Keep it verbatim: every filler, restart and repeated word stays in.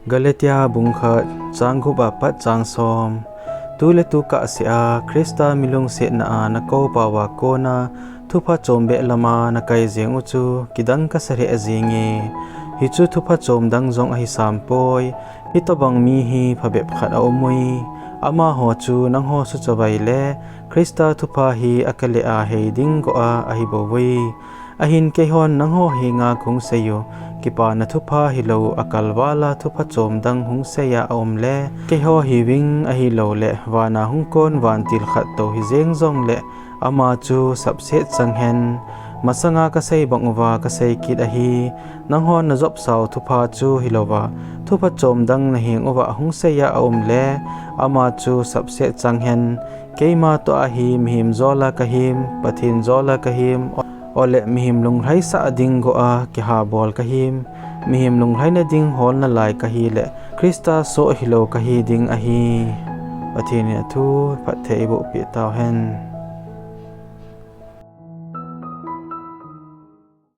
Galatia bung khat, chang gup apat chang som. Tuletu kahsea Christa milungsetna a nakou pauva kona thupha chom behlama nakai jeng u chu kidang kasa lheh jenge. Hichu thupha chom dang jong ahi sampoi. Hitobang mi hi phabep khat aumui. Amaho chu nangho suchavai le Christa thupha hi akalea hei ding goh a ahi bouvui. Ahin keihon nangho henga kahung seiyu, kipana thupha hilou, akalvala thupha chom dang hung seiya aumle, keiho hiuving ahiloule vana hung kon vantil khat tou hijeng jongle, ama chu sapset chang hen. Masanga kasei bang uva kasei kit ahi, nanghon najopsau thupha chu hilouva, thupha chom dang naheng uva hung seiya aumle, ama chu sapset chang hen. Keima toh ahi mihem jola kahim, Pathen jola kahim, ole mihem lunglhaisah ding goh a kihabol kahim, mihem lunglhaina ding holna lai kahile, Christa soh hilou kahi ding ahi. Pathen in athu phatthei eibohpeh tauhen.